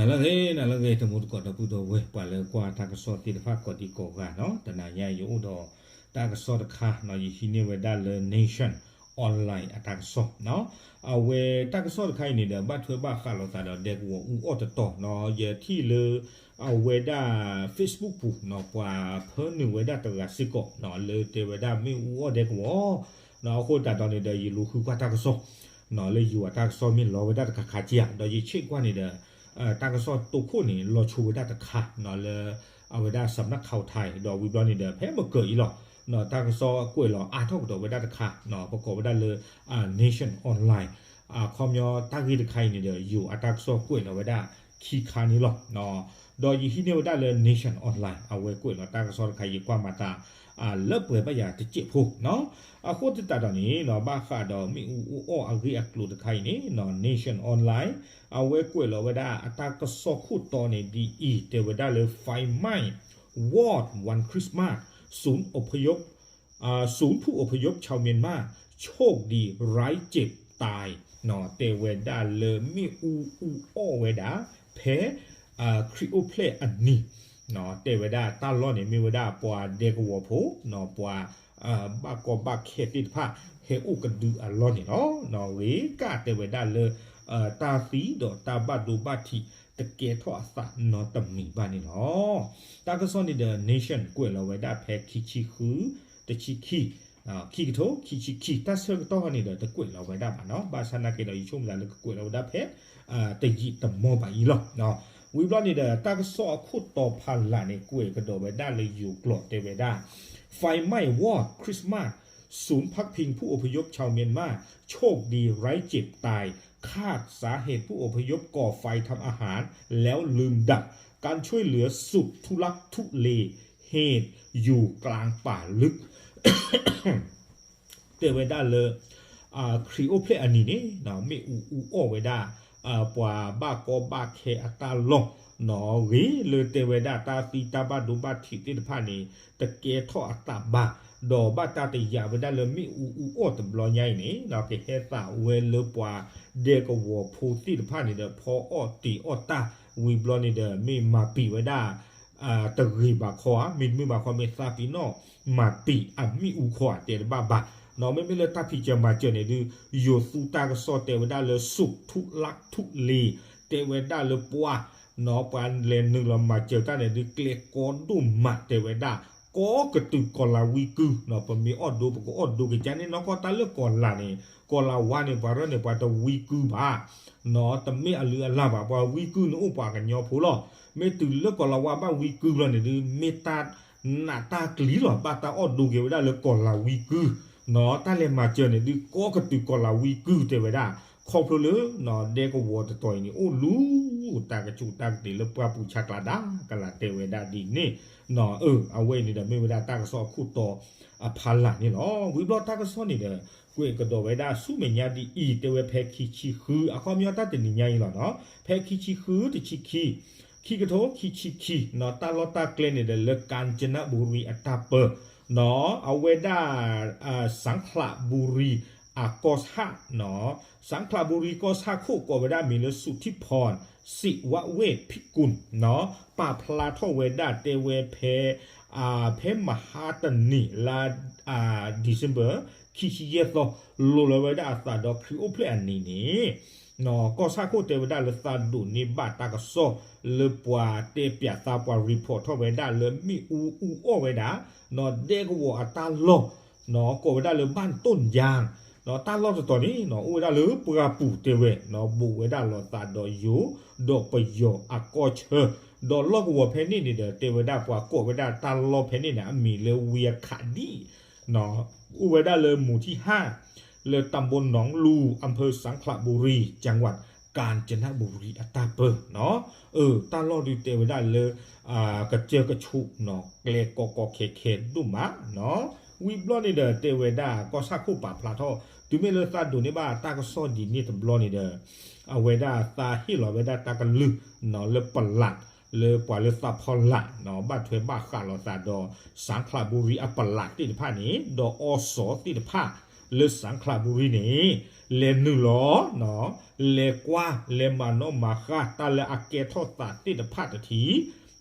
နလၢအဂ့ၤ နလၢအဂ့ၤ တံၤသကိးဒီပုၢ်ဒီဝဲၢ် ပှၤလၢကွၢ်တၢ်ကစီၣ်သ့ၣ်တဖၣ်ကိးဒံကိးဂၤနီၤ, တနၤညါယအိၣ်ဒီးတၢ်ကစီၣ်တခါနီၤ, ယဟံးန့ၢ်ဝဲဒၣ်လၢ Nation Online အတၢ်ကစီၣ်နီၤ. အဝဲတၢ်ကစီၣ်တခါအံၤန့ၣ်ဒီး ဘၣ်ထွဲဘၣ်ဃးလိာ်သးဒီးဒဲကဝီၤအူအီၣ်တတီၤနီၤ, ယထံၣ်လၢ အဝဲဒၣ် Facebook ပူၤနီၤ, ပှၤဖၢနုာ်ဝဲဒၣ်တဂၤစ့ၢ်ကီးနီၤ, လၢတဲဝဲဒၣ်မ့ၣ်အူအီၣ်ဒဲကဝီၤနီၤ. အဃိသတးဒီးန့ၣ်ဒီး ယလူၤဃုကွၢ်တၢ်ကစီၣ်နီၤ, လၢယိၤအတၢ်ကစီၣ်မ့ၢ်လီၤဝဲဒၣ်တခါခါက့ဧါ, ဒီးယဆ့ၣ်ကွၢ်န့ၣ်ဒီး တၢ်ကစီၣ်တိခိၣ်န့ၣ် လီၤဆိဝဲဒၣ်တခါနီၤ, လၢအဝဲဒၣ် စးနၣ်ခီထါ ဒီးဝံၤဘျီန့ၣ်ဒီး ဖဲမ့ၢ်ကၢၤအံၤလီၤနီၤ, တၢ်ကစီၣ်ကွဲးလီၤအါထီၣ်ကဒီးဝဲဒၣ်တခါနီၤ, ပကိးဝဲဒၣ်လၢ Nation Online အခီပညီတၢ်ဂ့ၢ်တခါအံၤန့ၣ်ဒီး ယိၤအတၢ်ကစီၣ်ကွဲးလီၤဝဲဒၣ်ခံခါန့ၣ်လီၤ. ဒီးယဟံးန့ၢ်ဝဲဒၣ်လၢ Nation Online အဝဲကွဲးလီၤတၢ်ကစီၣ်တခါ ယကွၢ်မၤတၢ် လၢပှဲၤဘၣ်ယၤတစဲးဖိနီၤ. အဃိသတးဒီးန့ၣ်နီၤ, ဘၣ်ဃးဒီးမ့ၣ်အူအူအီၣ်အဂ့ၢ်အကျိၤတခါအံၤန့ၣ်နီၤ, Nation Online အဝဲကွဲးလီၤဝဲဒၣ်အတၢ်ကစီၣ်ခိၣ်တီန့ၣ်ဒ်အံၤ, တဲဝဲဒၣ်လၢ ไฟไหม้ วอดวันคริสต์มาส ศูนย์อพยพ อ่า ศูนย์ผู้อพยพชาวเมียนมา โชคดีไร้เจ็บตาย တဲဝဲဒၣ်လၢမ့ၣ်အူအူအီၣ်ဝဲဒၣ် ဖဲ ခရံာ်အိၣ်ဖျဲၣ်အနံၤ တဲဝဲဒၣ်တၢ်လီၢ်န့ၣ် မ့ၢ်ဝဲဒၣ်ပှၤဒဲကဝီၤဖိနီၤ, ပှၤ ဘၣ်ကီဘၣ်ခဲသ့ၣ်တဖၣ် ဟဲအိၣ်ကဒုအလီၢ်န့ၣ်လီၤ. ဂ့ၤကၢ်တဲဝဲဒၣ်လၢ တၢ်သံဒီးတၢ်ဘၣ်ဒိဘၣ်ထံး တကဲထီၣ်အသးနီတမံၤဘၣ်န့ၣ်လီၤ. တၢ်ကစီၣ်န့ၣ်ဒီး Nation ကွဲးလီၤဝဲဒၣ်ဖဲခံဆံဃု တဆံခံ ခံကထိခံဆံခံ, တၢ်ဆၢကတီၢ်ဟီန့ၣ်ဒီး တကွဲးလီၤဝဲဒၣ်ဘၣ်နီၤ, ဘၣ်ဆၣ်နာ်က့ဒီး ယဆိကမိၣ်သးလၢကကွဲးလီၤဝဲဒၣ်ဖဲ တယံာ်တမီၢ်ဘၣ်အံၤလီၤ. ဝံၤဘျီန့ၣ်ဒီး တၢ်ကစီၣ်အခိၣ်တီဖးလၢ်န့ၣ် ကွဲးကဒီးဝဲဒၣ်လၢယိၤကျိာ်တဲဝဲဒၣ် ไฟไหม้วอดคริสต์มาส ศูนย์พักพิงผู้อพยพชาวเมียนมา โชคดีไร้เจ็บตาย คาดสาเหตุผู้อพยพก่อไฟทำอาหาร แล้วลืมดับ การช่วยเหลือสุดทุลักทุเล เหตุอยู่กลางป่าลึก တဲဝဲဒၣ်လၢ ခရံာ်အိၣ်ဖျဲၣ်အနံၤန့ၣ် မ့ၣ်အူအူအီၣ်ဝဲဒၣ် ပှၤဘၣ်ကီဘၣ်ခဲအတၢ်လီၢ်နီၤ, ဂ့ၤလၢတဲဝဲဒၣ်တၢ်သံတၢ်ဘၣ်ဒိဘၣ်ထံးသ့ၣ်တဖၣ်န့ၣ် တကဲထီၣ်အသးဘၣ်, ဒီးဘၣ်တၢ်တယာ်ဝဲဒၣ်လၢမ့ၣ်အူအူအီၣ်တဘျီညါအံၤန့ၣ် ကဟဲသးဝဲလၢပှၤဒဲကဝီၤဖိသ့ၣ်တဖၣ်န့ၣ်ဒီး ဖီအီၣ်တ့ၤအီၣ်တၢ် ဝံၤဘျီန့ၣ်ဒီး မ့ၢ်မၤပံာ်ဝဲဒၣ် တဂ့ၤဘၣ်ခီဧါ, မ့တမ့ၢ်ဘၣ်ခီ မ့ၢ်သးပ့ၤနီၣ် မၤပံာ်အမ့ၣ်အူခီဧါ တဲတဘၣ်ဘၣ်နီၤ, မ့မ့ၢ်လၢတၢ်ဖံးစၢၤမၤစၢၤန့ၣ်ဒုး ယိၤသူတၢ်ကစီၣ်တဲဝဲဒၣ်လၢ สุดทุลักทุเล တဲဝဲဒၣ်လၢပှၤနီၤ, ပှၤလဲၤနုာ်လီၤမၤစၢၤတၢ်န့ၣ်ဒုး ကျဲကီဒိၣ်မး တဲဝဲဒၣ် ကီကတုၤကီၢ်လၤဝံကုၢ်နီၤ, ပမ့ၢ်အီၣ်ဒိ ပကအီၣ်ဒိက့ၤကန့ၣ်နီၤ, ကီၢ်တၢ်လၢကီၢ်လၤန့ၣ် ကီၢ်လၤဝါန့ၣ် ပှၤရၢၢ်န့ၣ် ပှၤတဝံကုၢ်ဘၣ်နီၤ, တမ့ၢ်အလုၢ်အလၢ်ဘၣ်, ပှၤဝံကုၢ်န့ၣ်အိၣ်ပှၤကညီဖိလီၤ. မ့ၢ်တုၤလၢကီၢ်လၤဝါဘၣ်ဝံကုၢ်လီၤန့ၣ်ဒုး မ့ၢ်တၢ်နးတၢ်ကျံၤလီၤ, ဘၣ်တၢ်အီၣ်ဒိက့ၤဝဲဒၣ်လၢကီၢ်လၤဝံကုၢ်နီၤ, တၢ်လဲၤမၤစၢၤန့ၣ်ဒုး ကီကတုၤကီၢ်လၤဝံကုၢ် တဲဝဲဒၣ်, ခီဖျိလၢ ဒဲကဝီၤတတီၤအံၤန့ၣ် အိၣ်လူၤတၢ်ကဆူးတၢ်ကတ့ၤလၢပှၢ်ပူၤဆါကျါဒၣ်ကလၤ တဲဝဲဒၣ်ဒ်န့ၣ်နီၤ, အၢ အဝဲအံၤန့ၣ်ဒီး မ့ၢ်ဝဲဒၣ်တၢ်ကစီၣ်အခိၣ်တီအဖီလာ်န့ၣ်လီၤ. ဝံၤဘျီတၢ်ကစီၣ်န့ၣ်ဒီး ကွဲးကဒီးဝဲဒၣ်ဆူမဲာ်ညါဒ်အံၤ, တဲဝဲဖဲခံဆံဃု အခီပညီတၢ်တနံၤညါအံၤလီၤနီၤ, ဖဲခံဆံဃုတဆံခံ ခံကထိခံဆံခံနီၤ, တၢ်လီၢ်တၢ်ကျဲန့ၣ်ဒီး လၢကၣ်စနဘူရံအတၢ်ပၢနီၤ, အဝဲဒၣ် စၣ်ခလးဘူရံ အကီၢ်ဆၣ်နီၤ, စၣ်ခလးဘူရံကီၢ်ဆၣ်ခိၣ် ကိးဝဲဒၣ်မံၤလၢ สุทธิพร ศิวเวชพิกุลနီၤ, ပာ်ဖျါထီၣ်ဝဲဒၣ်တဲဝဲဖဲ ဖဲမဟါတနံၤလါ December ခံဆံယဲၢ်သီ လိၤလီၤဝဲဒၣ်အသးဒီးခရံာ်အိၣ်ဖျဲၣ်အနံၤန့ၣ် ကီၢ်ဆၣ်ခိၣ်တဲဝဲဒၣ်လၢသးဒိၣ်န့ၢ်ဘၣ်တၢ်ကစီၣ် လၢပှၤတဲပၠးသးပှၤ report ထီၣ်ဝဲဒၣ်လၢမ့ၣ်အူအူအီၣ်ဝဲဒၣ်နီၤ, ဒဲကဝီၤအတၢ်လီၢ်နီၤ, ကိးဝဲဒၣ်လၢ บ้านต้นยางနီၤ, တၢ်လီၢ်တတီၤန့ၣ်နီၤ အိၣ်ဝဲဒၣ်လၢပှၢ်ပူၤတဲဝဲနီၤ, ဘူးဝဲဒၣ်လိာ်သးဒီးယိၤ ဒီးပယီၤအကီၢ်ဆၢ ဒီးလီၢ်ကဝီၤဖဲန့ၣ်န့ၣ်ဒီး တဲဝဲဒၣ်ပှၤကိးဝဲဒၣ်တၢ်လီၢ်ဖဲန့ၣ်န့ၣ် အမံၤလၢ ဝံအခးဒံၣ်နီၤ, အိၣ်ဝဲဒၣ်လၢမူၤထံၣ်ဟၣ် လၢ ตำบลหนองลู อำเภอสังขละบุรี จังหวัดกาญจนบุรี အတၢ်ပၢနီၤ, အၢ တၢ်လီၢ်ဒုးတဲဝဲဒၣ်လၢ ကစၢၢ်ကဆူးနီၤ, ကျဲကီကီခဲခဲဒိၣ်မးနီၤ, ဝံၤဘျီန့ၣ်ဒီး တဲဝဲဒၣ်ကီၢ်ဆၣ်ခိၣ်ပာ်ဖျါထီၣ် တုၤမ့ၢ်လၢသးဒိၣ်န့ၢ်ဘၣ်တၢ်ကစီၣ်ဒ်န့ၣ်တဘျီန့ၣ်ဒီး အဝဲဒၣ်သးဟ့ၣ်လီၤဝဲဒၣ်တၢ်ကလုၢ်နီၤ, လၢပလး လၢပှၤလၢသးဖီလာ်နီၤ, ဘၣ်ထွဲဘၣ်ဃးလိာ်သးဒီး စၣ်ခလးဘူရံအပလးသ့ၣ်တဖၣ်န့ၣ် ဒီးအီစီသ့ၣ်တဖၣ် လၢစၣ်ခလးဘူရံန့ၣ် လဲၤနုာ်လီၤ လဲၤကွၢ် လဲၤမၤနီၣ်မၤဃါတၢ်လၢအကဲထီၣ်သးသ့ၣ်တဖၣ်တထံး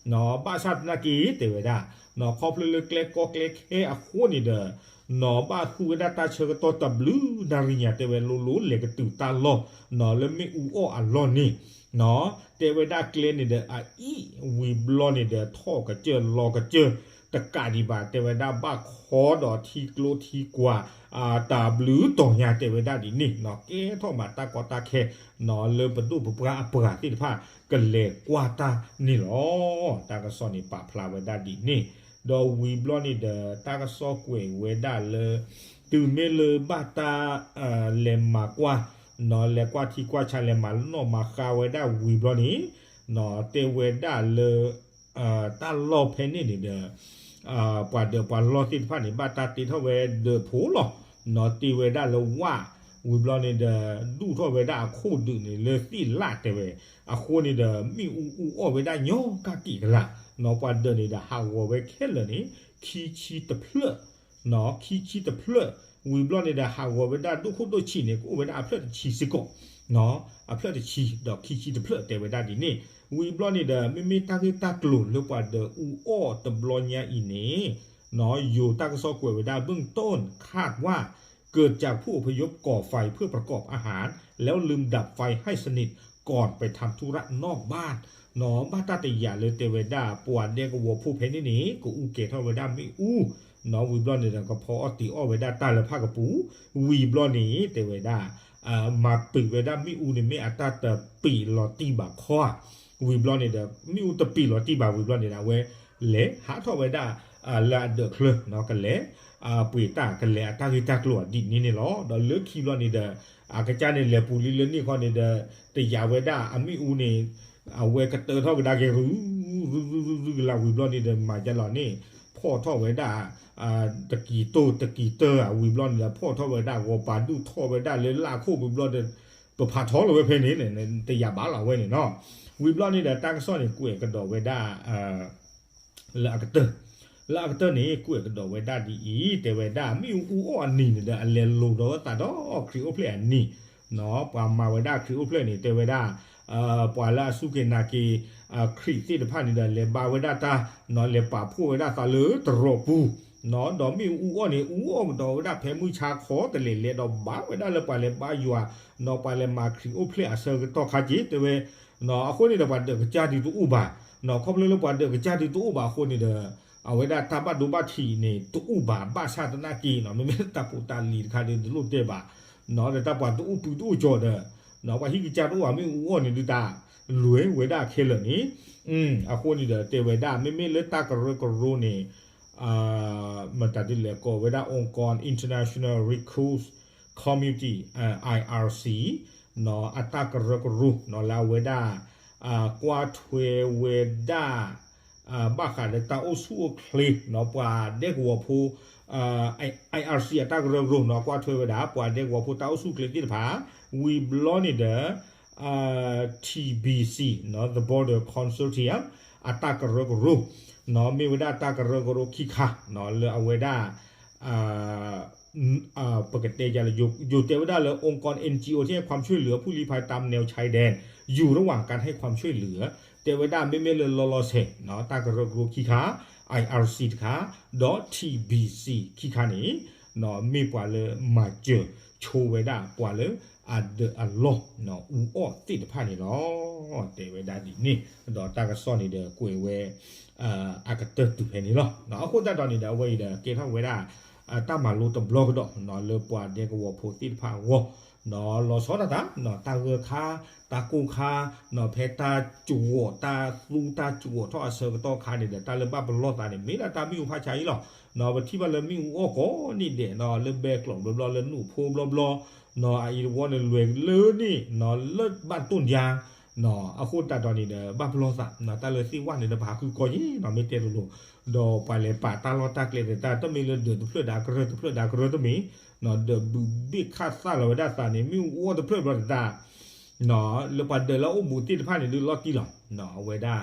ဘၣ်ဆၣ်သနာ်က့တဲဝဲဒၣ် ခီဖျိလၢကျဲကီကျဲခဲအဃိန့ၣ်ဒီး နီၢ်ဘၣ်သူဝဲဒၣ်တၢ်ဆၢကတီၢ်တဘျုးနၣ်ရံၣ်ညါ တဲဝဲလိၤလိၤ လဲၤကတုၤတၢ်လီၢ် လၢမ့ၣ်အူအီၣ်အလီၢ်န့ၣ် တဲဝဲဒၣ်ကျဲန့ၣ်ဒီးအအံၣ်ဝံၤဘျီန့ၣ်ဒီး ထီၣ်ကစၢၢ်လီၤကစၢၢ် တကးဒံးဘၣ် တဲဝဲဒၣ်ဘၣ်ခီဒီးထံကျိထံကွာ် တၢ်ဘျုးတီၤညါ တဲဝဲဒၣ်ဒ်န့ၣ် ကဲထီၣ်ဘၣ်တၢ်ကီတၢ်ခဲ လၢပဒိၣ်ပပှၢ်အပှၤသ့ၣ်တဖၣ် ကလဲၤကွၢ်တၢ်န့ၣ်လီၤ. တၢ်ကစီၣ်န့ၣ် ပာ်ဖျါဝဲဒၣ်ဒ်န့ၣ် ဒီးဝံၤဘျီန့ၣ်ဒီး တၢ်ကစီၣ်ကွဲးဝဲဒၣ်လၢ တုၤမ့ၢ်လၢဘၣ်တၢ် လဲၤမၤကွၢ် လဲၤကွၢ်ထံကွၢ်ဆး လဲၤမၤနီၣ်မၤဃါဝဲဒၣ်ဝံၤဘျီန့ၣ် တဲဝဲဒၣ်လၢ တၢ်လီၢ်ဖဲန့ၣ်န့ၣ်ဒီး ပှၤဒၢးပှၤလီၢ်သ့ၣ်တဖၣ်န့ၣ် ဘၣ်တၢ်တ့ထီၣ်ဝဲဒၢးဖိလီၤ. တ့ဝဲဒၣ်လၢဝၣ် ဝံၤဘျီန့ၣ်ဒီး ဒူၣ်ထီၣ်ဝဲဒၣ်အခိၣ်ဒုးန့ၣ်လၢသ့ၣ်လၣ်တဲဝဲ အဃိန့ၣ်ဒီး မ့ၣ်အူအူအီၣ်ဝဲဒၣ်ညီကၢ်က့ၤကလး ပှၤဒၢးန့ၣ်ဒီးဟးဂီၤဝဲခဲလၢာ်န့ၣ် ခံဆံတဖျၢၣ် ခံဆံတဖျၢၣ် ဝံၤဘျီန့ၣ်ဒီး ဟးဂီၤဝဲဒၣ်ဒိၣ်ခိၣ်ဒိၣ်ဆံးန့ၣ် ကအိၣ်ဝဲဒၣ်အဖျၢၣ်တဆံစ့ၢ်ကီး အဖျၢၣ်တဆံဒီးခံဆံတဖျၢၣ်တဲဝဲဒၣ်ဒ်န့ၣ် ဝံၤဘျီန့ၣ်ဒီး မ့မ့ၢ်တၢ်ဂ့ၢ်တၢ်ကျိၤလၢပှၤဒၢးအူအီၣ်တဘျီညါအံၤန့ၣ် ယိၤတၢ်ကစီၣ်ကွဲးဝဲဒၣ် เบื้องต้นคาดว่า เกิดจากผู้อพยพก่อไฟเพื่อประกอบอาหาร แล้วลืมดับไฟให้สนิทก่อนไปทำธุระนอกบ้าน ဘၣ်တၢ်တယာ်လၢတဲဝဲဒၣ် ပှၤဒဲကဝီၤဖိဖဲန့ၣ်န့ၣ် ကအူကဲၤထီၣ်ဝဲဒၣ်မ့ၣ်အူ ဝံၤဘျီန့ၣ်ဒီး ကဖီအီၣ်တ့ၤအီၣ်ဝဲဒၣ်တၢ်လၢဖၣ်ကပူၤ ဝံၤဘျီန့ၣ် တဲဝဲဒၣ် မၤပံာ်ဝဲဒၣ်မ့ၣ်အူန့ၣ် မ့ၢ်အတၢ်တပံာ်လီၤတံၢ်ဘၣ်ခီဧါ ဝံၤဘျီန့ၣ်ဒီး မ့ၣ်အူတပံာ်လီၤတံၢ်ဘၣ်ဝံၤဘျီန့ၣ်ဒီး အဝဲလဲၤဟးထီၣ်ဝဲဒၣ် လၢအဒၢးချၢ ကလဲၤ ပှ့ၤတၢ်ကလဲၤအတၢ်ဂ့ၢ်တၢ်ကျိၤအီၤဒ်န့ၣ်န့ၣ်လီၤ. ဒီးလၢခံဘျီန့ၣ်ဒီး အကစၢ်န့ၣ်လဲၤပူၤလံလၢန့ၣ်ခီန့ၣ်ဒီး တယာ်ဝဲဒၣ်အမ့ၣ်အူန့ၣ် အဝဲကတၢထီၣ်ကဒါက့ၤ ရူၤရူၤရူၤရူၤကလးဝံၤဘျီန့ၣ်ဒီး မၤကလီၤန့ၣ် ဖီၣ်ထီၣ်ဝဲဒၣ် တကံၤတိၢ်တကံၤတၢ်ဧါ ဝံၤဘျီန့ၣ်ဒီး ဖီၣ်ထီၣ်ဝဲဒၣ်ဂီၤပာ်ဒူၣ်ထီၣ်ဝဲဒၣ်လၢလၢ်ခိၣ်ဝံၤဘျီဒီး ပဖးထီလီၤဝဲဖဲန့ၣ် တယာ်ဘၣ်လီၤဝဲန့ၣ်နီၤ. ဝံၤဘျီန့ၣ်ဒီး တၢ်ကစီၣ်န့ၣ် ကွဲးကဒီးဝဲဒၣ် လၢအကတၢၢ် လၢအကတၢၢ်န့ၣ် ကွဲးကဒီးဝဲဒၣ်ဒ်အံၤ တဲဝဲဒၣ် မ့ၣ်အူအူအီၣ်အနံၤန့ၣ်ဒီး အလဲၤလိၤဒီးသးဒီးခရံာ်အိၣ်ဖျဲၣ်အနံၤ ပှၤမၤဝဲဒၣ်ခရံာ်အိၣ်ဖျဲၣ်န့ၣ် တဲဝဲဒၣ် ပှၤလၢအစူၢ်က့ၤနာ်က့ၤ ခရံာ်သ့ၣ်တဖၣ်န့ၣ်ဒီး လဲၤဘါဝဲဒၣ်တၢ် လဲၤပာ်ဖှိၣ်ဝဲဒၣ်သးလၢတရီးပူၤ ဒီးမ့ၣ်အူအူအီၣ်န့ၣ် အူအီၣ်ကဒီးဝဲဒၣ်ဖဲမုၢ်ဆါခီတလဲၤလဲၤဒီးဘါဝဲဒၣ်လၢပှၤလဲၤဘါယွၤ ဒီးပှၤလဲၤမၤခရံာ်အိၣ်ဖျဲၣ်အဆၢကတီၢ်ခါက့ၤ တဲဝဲ အဃိန့ၣ်ဒီး ပှၤဒၢးကစၢ်ဒုးတအိၣ်ဘၣ် ခီဖျိလၢပှၤဒၢးကစၢ်ဒုးတအိၣ်ဘၣ်အဃိန့ၣ်ဒီး အဝဲဒၣ်တၢ်ဘၣ်ဒိဘၣ်ထံးန့ၣ် တအိၣ်ဘၣ်ဘၣ်ဆၣ်သနာ်က့နီၤ မ့မ့ၢ်တၢ်ဖိတၢ်လံၤတခါဒီးတလိၣ်တဲဘၣ် ဒီးတၢ်ပှၤတအိၣ်ပုၢ်တအိၣ်ကၠီၤဒီး ပှၤဟံၣ်ကစၢ်တအိၣ်ဘၣ်မ့ၣ်အူအီၣ်န့ၣ်ဒုးတၢ်လွဲဝဲဒၣ်ခဲလၢာ်န့ၣ် အဃိန့ၣ်ဒီးတဲဝဲဒၣ် မ့မ့ၢ်လၢတၢ်ကရၢကရိန့ၣ် မတၤဒ်လဲၣ်ကိးဝဲဒၣ် องค์กร International Rescue Committee IRC အတၢ်ကရၢကရိနီၤလၢအဝဲဒၣ် ကွၢ်ထွဲဝဲဒၣ် ဘၣ်ဃးဒီးတၢ်အိၣ်ဆူၣ်အိၣ်ချ့နီၤ ပှၤဒဲကဝီၤဖိ IRC အတၢ်ကရၢကရိနီၤ ကွၢ်ထွဲဝဲဒၣ် ပှၤဒဲကဝီၤဖိတၢ်အိၣ်ဆူၣ်အိၣ်ချ့သ့ၣ်တဖၣ် ဝံၤဘျီန့ၣ်ဒီး TBC နီၤ The Border Consortium အတၢ်ကရၢကရိနီၤ မ့ၢ်ဝဲဒၣ်တၢ်ကရၢကရိခံခါနီၤ လၢအဝဲဒၣ် ပကတဲယၤလၢ ယိၤတဲဝဲဒၣ်လၢ องค์กร เอ็นจีโอ ที่ให้ความช่วยเหลือผู้ลี้ภัยตามแนวชายแดน อยู่ระหว่างการให้ความช่วยเหลือ တဲဝဲဒၣ်မ့မ့ၢ်လၢလီၤလီၤဆဲး တၢ်ကရၢကရိခံခါ IRC တခါ ဒီး TBC ခံခါန့ၣ် မ့ၢ်ပှၤလၢမၤစၢၤဆိဝဲဒၣ်ပှၤလၢအဒၢးအလီၢ် အူအီၣ်သ့ၣ်တဖၣ်န့ၣ်လီၤ. တဲဝဲဒၣ်ဒ်န့ၣ် ဒီးတၢ်ကစီၣ်န့ၣ်ဒီးကွဲးဝဲ အကတၢၢ်တုၤဖဲန့ၣ်လီၤ. အဃိသတးဒီးန့ၣ်ဒီး အဝဲအံၤဒီးကဲထီၣ်ဝဲဒၣ် တၢ်မၤလိတဘျီကဒီး လၢပှၤဒဲကဝီၤဖိသ့ၣ်တဖၣ်အဂီၢ် လီၤဆီဒၣ်တၢ် တၢ်ဂၢၢ်ခါ တၢ်ကိၢ်ခါ ဖဲတၢ်ကဝီၤ တၢ်သူတၢ်ကဝီၤထီၣ်အဆၢကတီၢ်ခါန့ၣ်ဒီး တၢ်လၢဘၣ်ပလီၢ်သးန့ၣ် မ့ၢ်ဒၣ်တၢ်မ့ၣ်အူဖးဆါအံၤလီၤ. ပထံၣ်ဘၣ်လၢမ့ၣ်အူအီၣ်ကိးနံၤဒဲး လၢဘဲကျိးဘျီဘျီ လၢနူၢ်ဖိဘျီဘျီ အအံၤတဝီန့ၣ်လွဲၤလၢန့ၣ် လၢဘၣ်တိၢ်ညါ အဃိသတးဒီးန့ၣ်ဒီး ဘၣ်ပလီၢ်သး တၢ်လၢသ့ၣ်ဝဲန့ၣ်ဒီး ပဟးဃုကီၢ်ယဲနီၤ မ့ၢ်တဲလိၤလိၤ ဒီးပှၤလဲၤပာ်တၢ်လီၢ်တၢ်ကျဲဒီး တၢ်တမ့ၢ်လၢဒၢးတဖျၢၣ်ဒီးကရၢတဖျၢၣ်ဒီးကရၢတမ့ၢ် ဒီးဘုးဘ့ၣ်ခၣ်သၣ်လီၤဝဲဒၣ်သးန့ၣ် မ့ၣ်အူအီၣ်တဖျၢၣ်ဘျီတၢ် လၢပှၤဒၢးလၢအအိၣ်ဘူးသ့ၣ်တဖၣ်န့ၣ်ဒုးလီၤတံၢ်လီၤ. အဝဲဒၣ်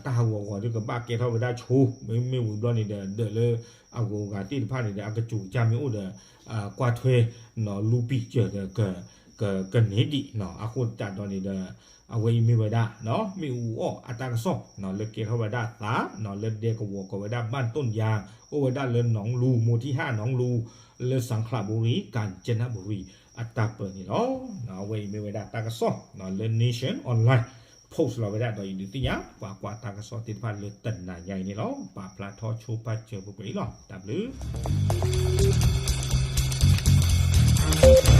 တၢ်ဟးဂီၤဂီၤဒုးကဘၣ်ကဲထီၣ်ဝဲဒၣ်ဆိ မ့မ့ၢ်ဝံၤဘျီန့ၣ်ဒီး ဒၢးလၢ အဂုၤအဂၤသ့ၣ်တဖၣ်န့ၣ်ဒီး အကစူၤကစၢ်မ့ၢ်အိၣ်ဒီး ကွၢ်ထွဲ လူပံာ်စၢၤဒီး ကန့ၢ်ဒံး အဃိသတးဒီးန့ၣ်ဒီး အဝဲအံၤမ့ၢ်ဝဲဒၣ် မ့ၣ်အူအီၣ်အတၢ်ကစီၣ် လၢကဲထီၣ်ဝဲဒၣ်သး လၢဒဲကဝီၤကိးဝဲဒၣ် ဘၣ်တိၣ်ယါ အိၣ်ဝဲဒၣ်လၢနီၣ်လူၤ မိထံဟၣ်နီၣ်လူၤ လၢ စၣ်ခလးဘူရံၤ ကၣ်ကၠနဘူရံၤ အတၢ်ပၢန့ၣ်လီၤ. အဝဲအံၤမ့ၢ်ဝဲဒၣ်တၢ်ကစီၣ် လၢ Nation Online post လီၤဝဲဒၣ်ဒီး ယဒုးသ့ၣ်ညါ ပှၤကွၢ်တၢ်ကစီၣ်သ့ၣ်တဖၣ်လၢတနၤညါအံၤန့ၣ်လီၤ. ပာ်ဖျါထီၣ်ဆိပာ်စၢၤပှဲၤပှဲၤအံၤလီၤ. တၢ်ဘျုး